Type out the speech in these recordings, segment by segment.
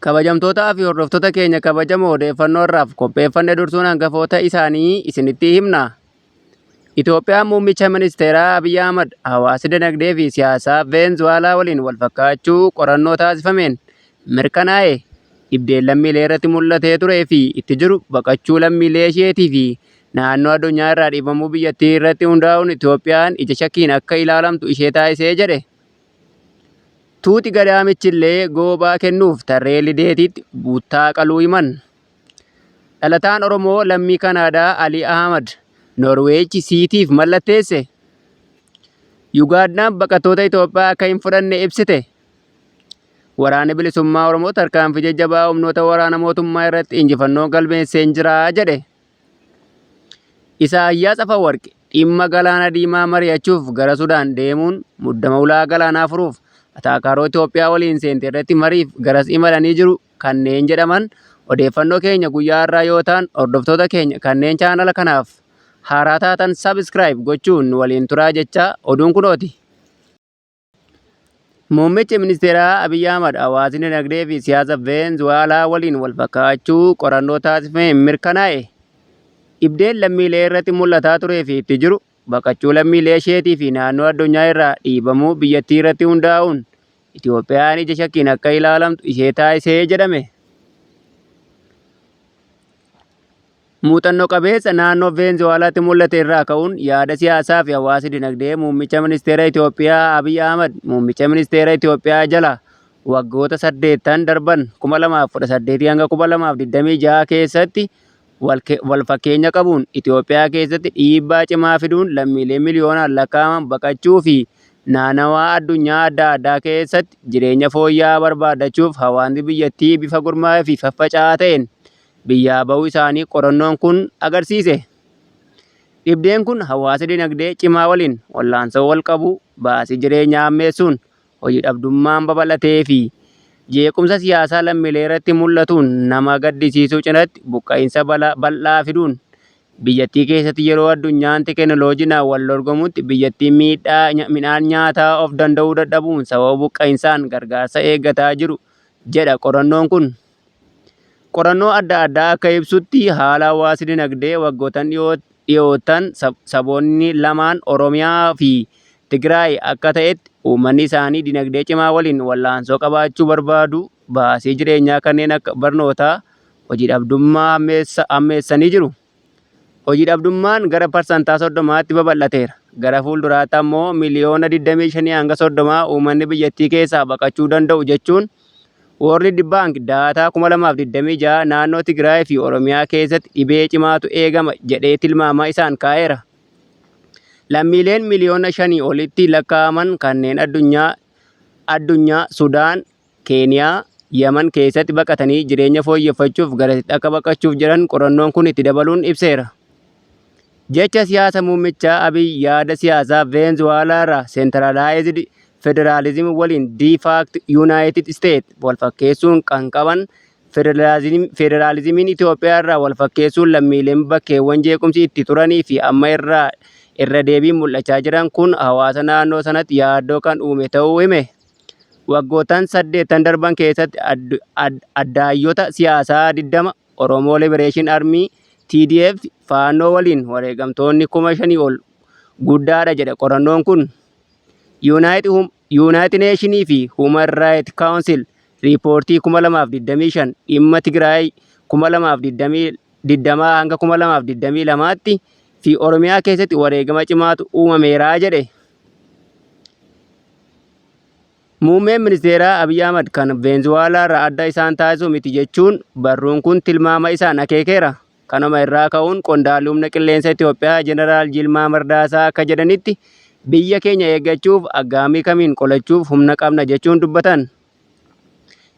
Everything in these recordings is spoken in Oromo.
Kabajamtootaa fi hordoftoota keenya kabajamoo odeeffannoo irraaf qopheeffanne dursuun hangafoota isaanii isinitti himna. Itoophiyaan muummicha ministeeraa Abiy Ahmad hawaasa dinagdee fi siyaasaa Veenzuwaalaa waliin wal fakkaachuu qorannoo taasifameen mirkanaa'e. Dhibdeen lammiilee irratti mul'atee turee fi itti jiru baqachuu lammiilee isheetii fi naannoo addunyaa irraa dhiibamuu biyyattii irratti hundaa'uun Itoophiyaan ija shakkiin akka ilaalamtu ishee taasisee jedhe. Tuuti Gadaamichillee goobaa kennuuf tarree Lideetiitti buttaa qaluu himan. Dhalataan Oromoo lammii Kanaadaa Alii Ahmad Noorweeyichi Siitiif mallatteesse. Yugaandaan baqattoota Itoophiyaa akka hin fudhanne ibsite. Waraanni Bilisummaa Oromoo tarkaanfii jajjabaa humnoota waraana mootummaa irratti injifannoo galmeesseen jira jedhe. Isaayyaas Afawarqi dhimma Galaana Diimaa mari'achuuf gara Sudaan deemuun muddama ulaa galaanaa furuuf ataakaaroo Itoophiyaa waliin seente irratti mariif garas imalanii jiru kanneen jedhaman odeeffannoo keenya guyyaa har'aa yoo ta'an hordoftoota keenya kanneen chaanala kanaaf haaraa taatan subscribe gochuun nu waliin turaa jechaa oduun kunooti. Muummichi Ministeeraa Abiy Ahmad hawaasni dinagdee fi siyaasa Veenzuwaalaa waliin wal fakkaachuu qorannoo taasifameen mirkanaa'e. Dhibdeen lammiilee irratti mul'ataa turee fi itti jiru baqachuu lammiilee isheetii fi naannoo addunyaa irraa dhiibamuu biyyattii irratti hundaa'uun Itoophiyaan ija shakkiin akka ilaalamtu ishee taasisee jedhame. Muuxanno qabeessa naannoo Veenzuwaalaatti mul'ate irraa ka'uun yaada siyaasaa fi hawaasi dinagdee muummicha ministeera Itoophiyaa Abiy Ahmad muummicha ministeera Itoophiyaa jala waggoota saddeettan darban 2018 hanga 2026 keessatti wal fakkeenya qabuun Itoophiyaa keessatti dhiibbaa cimaa fiduun lammiilee miliyoonaan lakkaa'aman baqachuu fi naanawaa addunyaa adda addaa keessatti jireenya fooyya'aa barbaaddachuuf hawaasni biyyattii bifa gurmaa'ee fi faffaca'aa ta'een biyyaa ba'uu isaanii qorannoon kun agarsiise. Dhibdeen kun hawaasa dinagdee cimaa waliin wallaansoo wal qabu, baasii jireenyaa hammeessuun, hojii dhabdummaan babal'atee fi jeequmsa siyaasaa lammiilee irratti mul'atuun nama gaddisiisuu cinatti buqqa'insa bal'aa fiduun biyyattii keessatti yeroo addunyaan teekinooloojiidhaan wal dorgomutti biyyattiin miidhaa midhaan nyaataa of danda'uu dadhabuun sababa buqqa'insaan gargaarsa eeggataa jiru jedha qorannoon kun. Qorannoo adda addaa akka ibsutti haala hawaasi dinagdee waggoottan dhiyoottan saboonni lamaan Oromiyaa fi Tigraay akka ta'etti uummanni isaanii dinagdee cimaa waliin wal'aansoo qabaachuu barbaadu baasii jireenyaa kanneen akka barnootaa, hojii dhabdummaa hammeessanii jiru. Hojii dhabdummaan gara parsantaa 30tti babal'ateera. Gara fuulduraatti ammoo miliyoona 25 hanga 30 uummanni biyyattii keessaa baqachuu danda'u jechuun World Bank daataa 2026 naannoo Tigraay fi Oromiyaa keessatti dhibee cimaatu eegama jedhee tilmaama isaan kaa'eera. Lammiileen miliyoona shanii olitti lakkaa'aman kanneen addunyaa Sudaan, Keeniyaa, Yaman keessatti baqatanii jireenya fooyyeffachuuf garasitti akka baqachuuf jedhan qorannoon kun itti dabaluun ibseera. Jecha siyaasa muummichaa Abiy yaada siyaasaa Veenzuwaalaa irraa Centralized Federalism waliin de facto United States wal fakkeessuun kan qaban Federaalizimiin Itoophiyaa irraa wal fakkeessuun lammiileen bakkeewwan jeequmsi itti turanii fi amma irraa irra deebiin mul'achaa jiran kun hawaasa naannoo sanatti yaaddoo kan uume ta'uu hime. Waggoottan saddeettan darban keessatti addaayyota siyaasaa 20 Oromoo Liberation Army, TDF, Faannoo waliin wareegamtoonni 5,000 ol guddaadha jedhe qorannoon kun. Yuunaayitid Neeshinii fi Human Right Council riipoortii 2025 dhimma Tigraay 2020 hanga 2022tti fi Oromiyaa keessatti wareegama cimaatu uumameera jedhe. Muummeen Ministeeraa Abiy Ahmad kan Veenzuwaalaa irraa adda isaan taasisu miti jechuun barruun kun tilmaama isaan akeekeera. Kanuma irraa ka'uun qondaalli humna qilleensa Itoophiyaa Jeneraal Jilmaa Mardaasaa akka jedhanitti biyya keenya eeggachuuf aggaamii kamiin qolachuuf humna qabna jechuun dubbatan.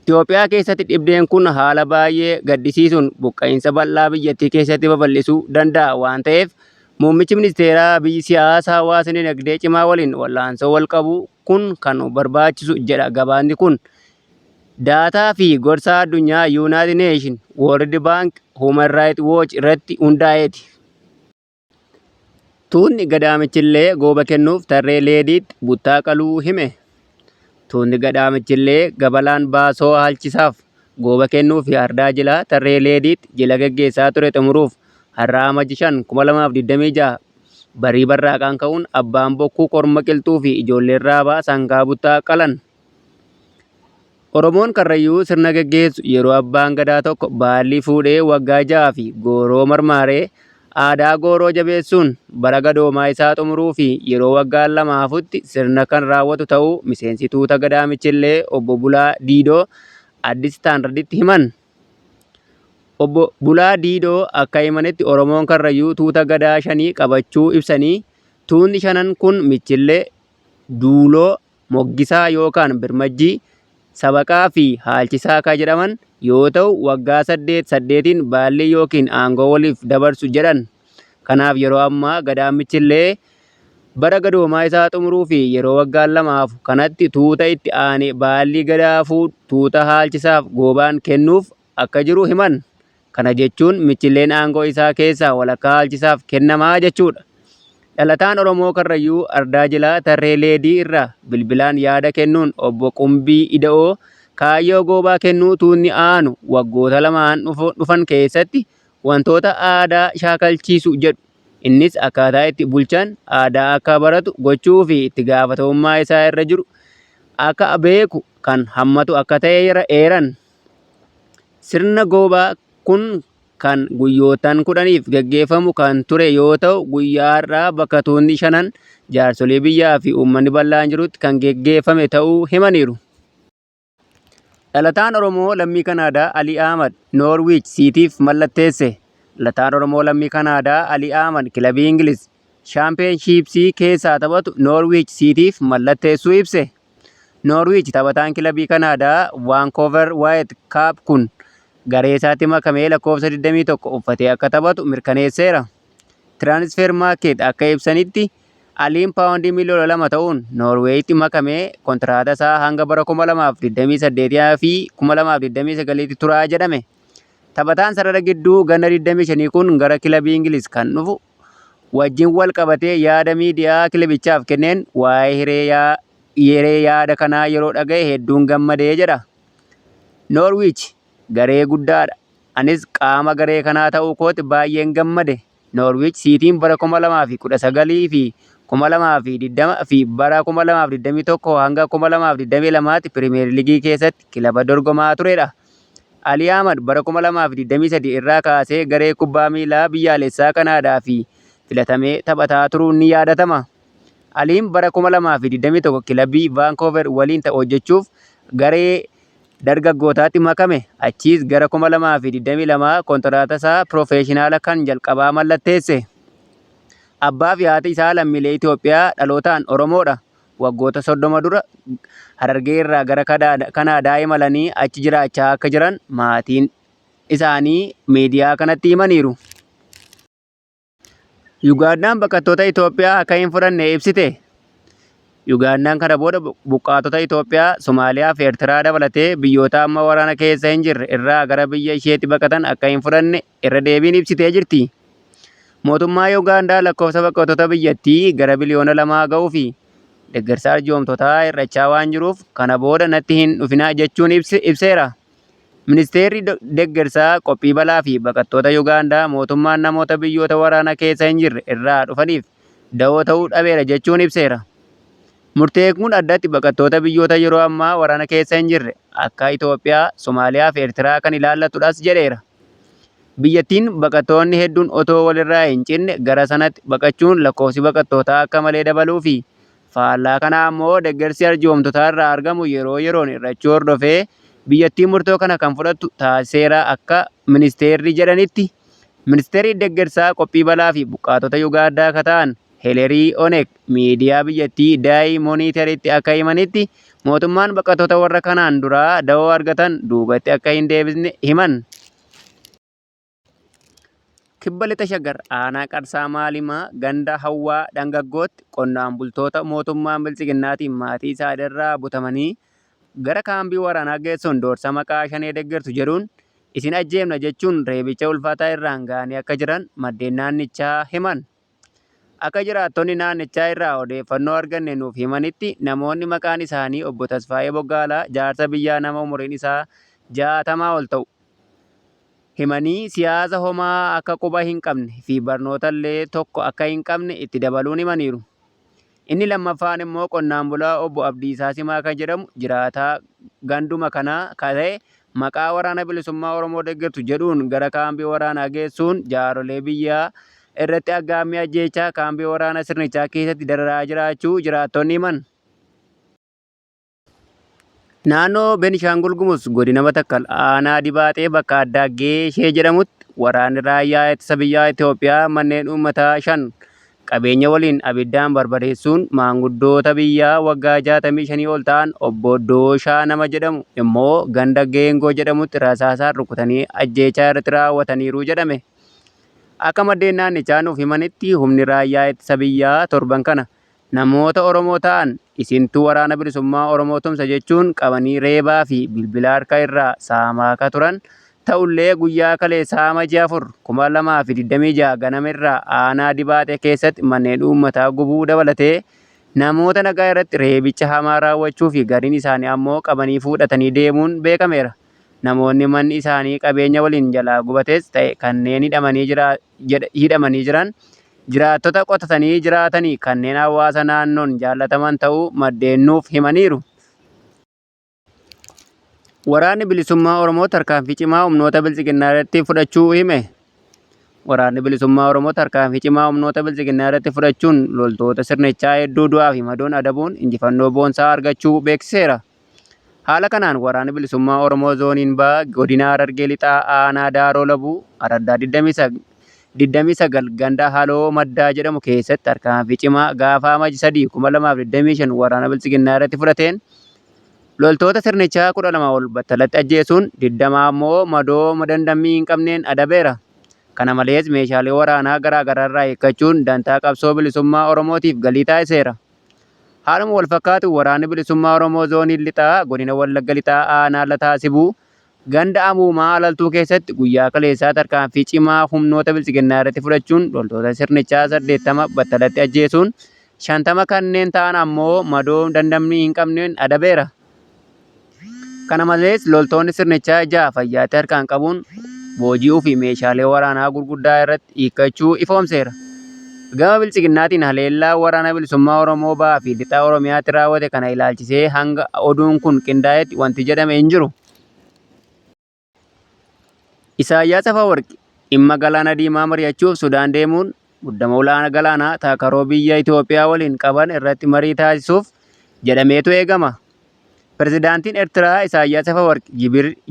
Itoophiyaa keessatti dhibdeen kun haala baay'ee gaddisiisuun buqqa'insa bal'aa biyyattii keessatti babal'isuu danda'a waan ta'eef muummichi ministeeraa biyyi siyaasa hawaasa dinagdee cimaa waliin wal'aansoo wal qabu kun kan barbaachisu jedha gabaasni kun. Daataa fi gorsa addunyaa United Nation, World Bank, Human Rights Watch irratti hundaa'eeti. Tuutni Gadaamichillee gooba kennuuf tarree Leediitti buttaa qaluu hime. Tuutni Gadaamichillee Gabalaan Baasoo Haalchisaaf Gooba kennuu fi Ardaa Jilaa Tarree Leediitti jila gaggeessaa ture xumuruuf har'a Amajji 5, 2026 barii barraaqaan ka'uun Abbaan Bokkuu korma qilxuu fi ijoolleen Raabaa sangaa buttaa qalan. Oromoon Karrayyuu sirna gaggeessu yeroo abbaan gadaa tokko baallii fuudhee waggaa ja'aa fi gooroo marmaaree aadaa gooroo jabeessuun bara gadoomaa isaa xumuruu fi yeroo waggaan lama hafutti sirna kan raawwatu ta'uu miseensi tuuta gadaa Michillee obbo Bulaa Diidoo Addis Standarditti himan. Obbo Bulaa Diidoo akka himanitti Oromoon Karrayyuu tuuta gadaa shanii qabachuu ibsanii tuutni shanan kun Michillee, Duuloo, Moggisaa yookaan Birmajjii, Sabaqaa fi Haalchisaa ka jedhaman yoo ta'u waggaa saddeet saddeetiin baallii yookiin aangoo waliif dabarsu jedhan. Kanaaf yeroo ammaa Gadaan Michillee bara gadoomaa isaa xumuruu fi yeroo waggaan lama hafu kanatti tuuta itti aane baallii Gadaa fuudhu tuuta Haalchisaaf goobaan kennuuf akka jiru himan. Kana jechuun Michilleen aangoo isaa keessaa walakkaa Haalchisaaf kennamaa jechuudha. Dhalataan Oromoo Karrayyuu Ardaa Jilaa Tarree Leedii irraa bilbilaan yaada kennuun Obbo Qumbii Ida'oo kaayyoo goobaa kennuu tuutni aanu waggoota lamaan dhufan keessatti wantoota aadaa shaakalchiisu jedhu. Innis akkaataa itti bulchan aadaa akka baratu gochuu fi itti gaafatamummaa isaa irra jiru akka beeku kan hammatu akka ta'e eeran. Sirna goobaa kun kan guyyoottan kudhaniif gaggeeffamu kan ture yoo ta'u, guyyaa har'aa bakka tuutni shanan, jaarsolii biyyaa fi uummanni bal'aan jirutti kan geggeeffame ta'uu himaniiru. Dhalataan Oromoo lammii Kanaadaa Alii Ahmad Noorwiich Siitiif mallatteesse. Dhalataan Oromoo lammii Kanaadaa Alii Ahmad kilabii Ingiliz Shaampiyeenshiipsii keessaa taphatu Noorwiich Siitiif mallatteessuu ibse. Noorwiich taphataan kilabii Kanaadaa Vaankoover Waayit Kaap kun gareesaatti makamee lakkoofsa 21 uffatee akka taphatu mirkaneesseera. Tiraanisfeer Maarkeet akka ibsanitti Aliin paawundii miliyoona 2 ta'uun Noorweeyitti makamee kontiraata isaa hanga bara 2028 fi 2029tti turaa jedhame. Taphataan sarara gidduu ganna 25 kun gara kilabii Ingiliz kan dhufu wajjin wal qabatee yaada miidiyaa kilabichaaf kenneen waa'ee hiree yaada kanaa yeroo dhaga'e hedduun gammadee jedha. Noorwiich garee guddaadha. Anis qaama garee kanaa ta'uu kootti baay'een gammade. Noorwiich Siitiin bara 2019 fi 2020 fi bara 2021 hanga 2022tti Pirimeer Liigii keessatti kilaba dorgomaa turedha. Alii Ahmad bara 2023 irraa kaasee garee kubbaa miilaa biyyaalessaa Kanaadaa fi filatamee taphataa turuun ni yaadatama. Aliin bara 2021 kilabii Vaankoover waliin hojjechuuf garee dargaggootaatti makame. Achiis gara 2022 kontiraatasaa piroofeeshinaala kan jalqabaa mallatteesse. Abbaa fi haati isaa lammiilee Itoophiyaa dhalootaan Oromoodha. Waggoota 30 dura Harargee irraa gara Kanaadaa imalanii achi jiraachaa akka jiran maatiin isaanii miidiyaa kanatti himaniiru. Yugaandaan baqattoota Itoophiyaa akka hin fudhanne ibsite. Yugaandaan kana booda buqqaatota Itoophiyaa, Somaaliyaa fi Eertiraa dabalatee biyyoota amma waraana keessa hin jirre irraa gara biyya isheetti baqatan akka hin fudhanne irra deebiin ibsitee jirti. Mootummaa Yugaandaa lakkoofsa baqattoota biyyattii gara biliyoona lamaa ga'uu fi deeggarsa arjoomtotaa hir'achaa waan jiruuf kana booda natti hin dhufinaa jechuun ibseera. Ministeerri Deggersaa Qophii Balaa fi Baqattoota Yugaandaa mootummaan namoota biyyoota waraana keessa hin jirre irraa dhufaniif dawoo ta'uu dhabeera jechuun ibseera. Murteen kun addatti baqattoota biyyoota yeroo ammaa waraana keessa hin jirre akka Itoophiyaa, Somaaliyaa fi Eertiraa kan ilaallatudhas jedheera. Biyyattiin baqattoonni hedduun otoo walirraa hin cinne gara sanatti baqachuun lakkoofsi baqattootaa akka malee dabaluu fi Faallaa kanaa ammoo deggersi arjoomtotaa irraa argamu yeroo yeroon hir'achuu hordofee biyyattiin murtoo kana kan fudhattu taasiseera akka ministeerri jedhanitti. Ministeerri deggersaa qophii balaa fi buqqaatota Yugaandaa akka ta'an Helerii Onek miidiyaa biyyattii Daay Moniiteritti akka himanitti mootummaan baqattoota warra kanaan duraa dawoo argatan duubatti akka hin deebisne himan. Kibba Lixa Shaggar aanaa Qarsaa Maalimaa ganda Hawwaa Dhangaggootti qonnaan bultoota mootummaa Bilxiginnaatiin maatii isaaniirraa butamanii gara kaambii waraanaa geessuun doorsisa maqaa Shanee deggertu jedhuun isin ajjeefna jechuun reebicha ulfaataa irraan ga'anii akka jiran maddeen naannichaa himan. Akka jiraattonni naannichaa irraa odeeffannoo arganne nuuf himanitti namoonni maqaan isaanii Obbo Tasfaayee Boggaalaa jaarsa biyyaa nama umuriin isaa 60 ol ta'u himanii siyaasa homaa akka quba hin qabne fi barnoota illee tokko akka hin qabne itti dabaluun himaniiru. Inni lammaffaan immoo qonnaan bulaa obbo Abdiisaa Simaa kan jedhamu jiraataa ganduma kanaa ka ta'e maqaa Waraana Bilisummaa Oromoo deggertu jedhuun gara kaambii waraanaa geessuun jaarolee biyyaa irratti aggaammii ajjeechaa kaambii waraana sirnichaa keessatti dararaa jiraachuu jiraattonni himan. Naannoo Benishaangul Gumuz godina Matakkal aanaa Dibaaxee bakka addaa Geeshee jedhamutti waraanni raayyaa ittisa biyyaa Itoophiyaa manneen uummataa 5 qabeenya waliin abiddaan barbadeessuun maanguddoota biyyaa waggaa 65 ol ta'an obbo Dooshaa nama jedhamu immoo ganda Geengoo jedhamutti rasaasaan rukutanii ajjeechaa irratti raawwataniiru jedhame. Akka maddeen naannichaa nuuf himanitti humni raayyaa ittisa biyyaa torban kana namoota Oromoo ta'an isintu waraana bilisummaa Oromoo tumsa jechuun qabanii reebaa fi bilbila harka irraa saamaa akka turan ta'ullee guyyaa kaleessaa Amajjii 4, 2026 ganama irraa aanaa Dibaaxee keessatti manneen uummataa gubuu dabalatee namoota nagaa irratti reebicha hamaa raawwachuu fi gariin isaanii ammoo qabanii fuudhatanii deemuun beekameera. Namoonni manni isaanii qabeenya waliin jalaa gubates ta'e kanneen hidhamanii jiran jiraattota qotatanii jiraatanii kanneen hawaasa naannoon jaallataman ta'uu maddeen nuuf himaniiru. Waraanni Bilisummaa Oromoo tarkaanfii cimaa humnoota Biltsiginnaa irratti fudhachuu hime. Waraanni Bilisummaa Oromoo tarkaanfii cimaa humnoota Biltsiginnaa irratti fudhachuun loltoota sirnichaa hedduu du'aa fi madoon adabuun injifannoo boonsaa argachuu beeksiseera. Haala kanaan Waraanni Bilisummaa Oromoo Zooniin Baha Godina Harargee Lixaa Aanaa Daaroo Labuu Araddaa 29 ganda Haloo Maddaa jedhamu keessatti tarkaanfii cimaa gaafa Amajji 3, 2025 waraana Biltsiginnaa irratti fudhateen loltoota sirnichaa 12 ol battalatti ajjeesuun 20 ammoo madoo dandammii hin qabneen adabeera. Kana malees meeshaalee waraanaa garaa garaa irraa hiikkachuun dantaa qabsoo bilisummaa Oromootiif galii taasiseera. Haaluma walfakkaatuun Waraanni Bilisummaa Oromoo Zooniin Lixaa Godina Wallagga Lixaa Aanaa Lataa Sibuu ganda Amuumaa Alaltuu keessatti guyyaa kaleessaa tarkaanfii cimaa humnoota Biltsiginnaa irratti fudhachuun loltoota sirnichaa 80 battalatti ajjeesuun 50 kanneen ta'an ammoo madoo dandammii hin qabneen adabeera. Kana malees loltoonni sirnichaa 6 fayyaatti harkaan qabuun booji'uu fi meeshaalee waraanaa gurguddaa irratti hiikkachuu ifoomseera. Gama Biltsiginnaatiin haleellaa Waraana Bilisummaa Oromoo Bahaa fi Lixa Oromiyaatti raawwate kana ilaalchisee hanga oduun kun qindaa'etti wanti jedhame hin jiru. Isaayyaas Afawarqi dhimma Galaana Diimaa mari'achuuf Sudaan deemuun muddama ulaa galaanaa taakaroo biyya Itoophiyaa waliin qaban irratti marii taasisuuf jedhameetu eegama. Pirezidaantiin Ertiraa Isaayyaas Afawarqi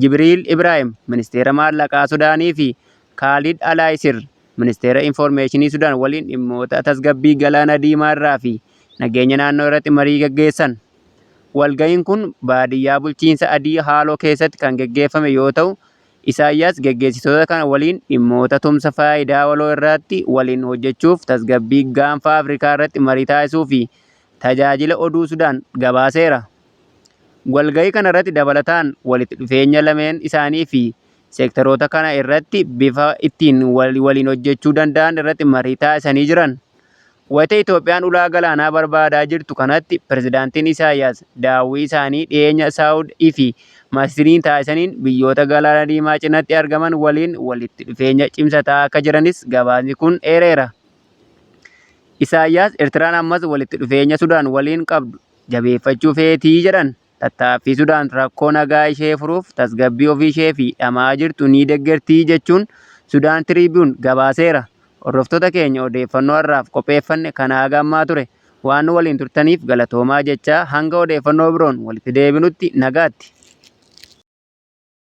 Jibriil Ibraahim ministeera maallaqaa Sudaanii fi Kaalid Alaayisir ministeera infoormeeshinii Sudaan waliin dhimmoota tasgabbii Galaana Diimaa irraa fi nageenya naannoo irratti marii gaggeessan. Walga'iin kun baadiyyaa bulchiinsa Adii Haaloo keessatti kan geggeeffame yoo ta'u, Isaayyaas geggeessitoota kana waliin dhimmoota tumsa faayidaa waloo irratti waliin hojjechuuf tasgabbii Gaanfa Afrikaa irratti marii taasisuu fi Tajaajila Oduu Sudaan gabaaseera. Walga'ii kana irratti dabalataan walitti dhufeenya lameen isaanii fi seektaroota kana irratti bifa ittiin waliin hojjechuu danda'an irratti marii taasisanii jiran. Wayita Itoophiyaan ulaa galaanaa barbaadaa jirtu kanatti Pirezidaantiin Isaayyaas daawwii isaanii dhiyeenya Saawud fi Masiriin taasisaniin biyyoota Galaana Diimaa cinatti argaman waliin walitti dhufeenya cimsataa akka jiranis gabaasni kun eereera. Isaayyaas Ertiraan ammas walitti dhufeenya Sudaan waliin qabdu jabeeffachuu feetii jedhan. Tattaaffii Sudaan rakkoo nagaa ishee furuuf tasgabbii ofiishee fi dhama'aa jirtu ni deggerti jechuun Sudaan Tiriibiyuun gabaaseera. Hordoftoota keenya odeeffannoo har'aaf qopheeffanne kana haga ammaa ture. Waan nu waliin turtaniif galatoomaa jechaa hanga odeeffannoo biroon walitti deebinutti nagaatti.